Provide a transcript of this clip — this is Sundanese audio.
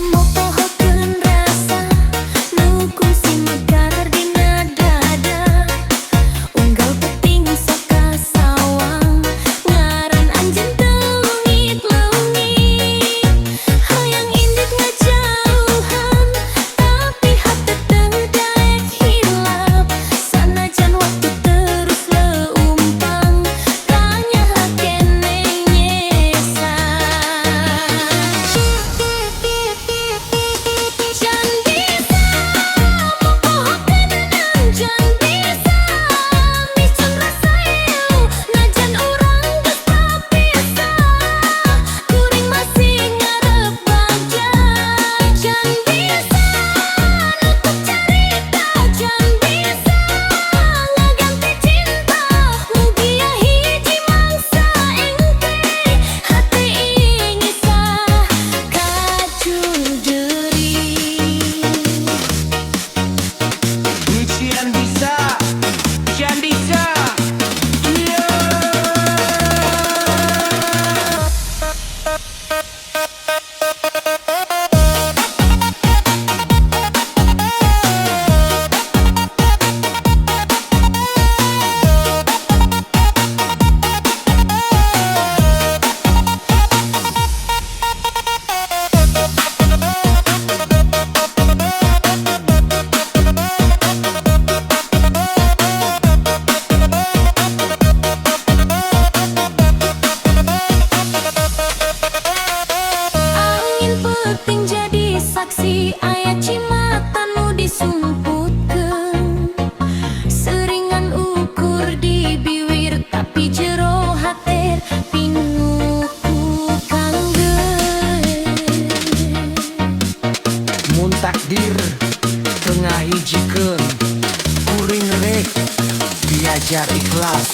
Mopohokeun rasa nu kungsi mekar dina dada. Unggal peuting sok kasawang ngaran anjeun teu leungit-leungit. Hayang indit ngajauhan, tapi hate teu daek hilap. Sanajan waktu terus leumpang, kanyaah keneh nyesa. Can bisa mopohokeun, can bisa miceun rasa ieu. Najan urang geus tapisah, kuring masih ngarep bagja. Can bisa nutup carita, can bisa ngaganti cinta. Mugia hiji mangsa engke hate ieu ngisah kacur deuri. Can bisa, can bisa. Iya. Angin peuting jadi saksi, aya cimatan nu disumputkeun. Seuringan ukur di biwir, tapi jero hate pinuh ku kangen. Mun takdir teu ngahijikeun, kuring rek diajar ikhlas.